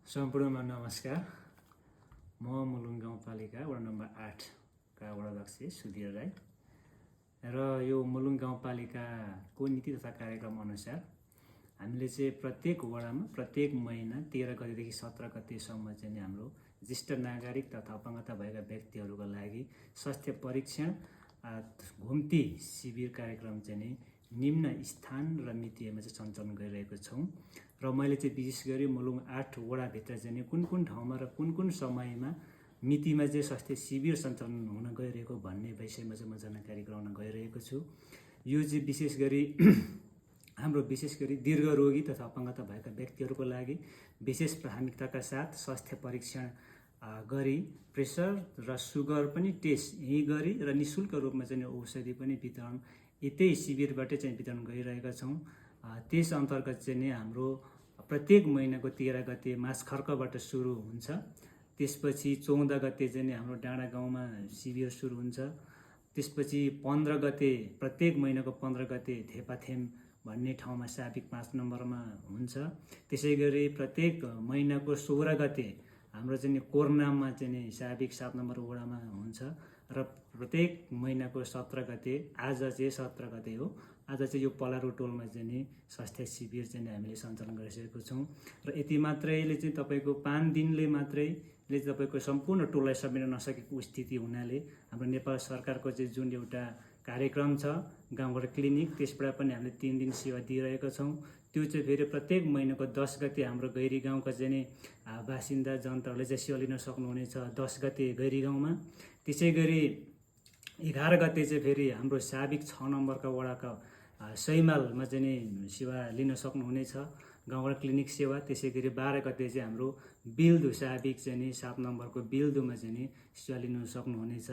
सम्पूर्णमा नमस्कार। म मुलुङ गाउँपालिका वडा नम्बर 8 का वडाध्यक्ष सुधीर राई र यो मुलुङ गाउँपालिकाको नीति तथा कार्यक्रम अनुसार हामीले चाहिँ प्रत्येक वडामा प्रत्येक महिना 13 गतेदेखि 17 गतेसम्म चाहिँ हाम्रो ज्येष्ठ नागरिक तथा अपङ्गता भएका व्यक्तिहरूको लागि स्वास्थ्य परीक्षण घुम्ती शिविर कार्यक्रम चाहिँ निम्न स्थान र मितिमा चाहिँ सञ्चालन गरिरहेको छौँ र मैले चाहिँ विशेष गरी मुलुङ 8 वडाभित्र चाहिँ कुन ठाउँमा र कुन समयमा मितिमा चाहिँ स्वास्थ्य शिविर सञ्चालन हुन गइरहेको भन्ने विषयमा चाहिँ म जानकारी गराउन गइरहेको छु। यो चाहिँ विशेष गरी दीर्घरोगी तथा अपङ्गता भएका व्यक्तिहरूको लागि विशेष प्राथमिकताका साथ स्वास्थ्य परीक्षण गरी प्रेसर र सुगर पनि टेस्ट यही गरी र निःशुल्क रूपमा चाहिँ औषधि पनि वितरण यतै शिविरबाट चाहिँ वितरण गरिरहेका छौँ। त्यस अन्तर्गत चाहिँ हाम्रो प्रत्येक महिनाको 13 गते माछखर्कबाट सुरु हुन्छ। त्यसपछि 14 गते चाहिँ हाम्रो डाँडा गाउँमा शिविर सुरु हुन्छ। त्यसपछि 15 गते प्रत्येक महिनाको 15 गते धेपाथेम भन्ने ठाउँमा साबिक 5 नम्बरमा हुन्छ। त्यसै गरी प्रत्येक महिनाको 16 गते हाम्रो चाहिँ कोर्नाममा चाहिँ साबिक 7 नम्बर वडामा हुन्छ र प्रत्येक महिनाको 17 गते आज चाहिँ 17 गते हो, आज चाहिँ यो पलारू टोलमा चाहिँ स्वास्थ्य शिविर चाहिँ हामीले सञ्चालन गरिसकेको छौँ र यति मात्रैले चाहिँ तपाईँको 5 दिनले मात्रैले तपाईँको सम्पूर्ण टोललाई समेट्न नसकेको स्थिति हुनाले हाम्रो नेपाल सरकारको चाहिँ जुन एउटा कार्यक्रम छ गाउँघर क्लिनिक, त्यसबाट पनि हामीले 3 दिन सेवा दिइरहेका छौँ। त्यो चाहिँ फेरि प्रत्येक महिनाको 10 गते हाम्रो गैरी गाउँका चाहिँ बासिन्दा जनताहरूले चाहिँ सेवा लिन सक्नुहुनेछ 10 गते गैरी गाउँमा। त्यसै गरी 11 गते चाहिँ फेरि हाम्रो साबिक 6 नम्बरका वडाका सैमालमा चाहिँ सेवा लिन सक्नुहुनेछ गाउँघर क्लिनिक सेवा। त्यसै गरी 12 गते चाहिँ हाम्रो बिल्दु साबिक चाहिँ 7 नम्बरको बिल्दुमा चाहिँ सेवा लिन सक्नुहुनेछ।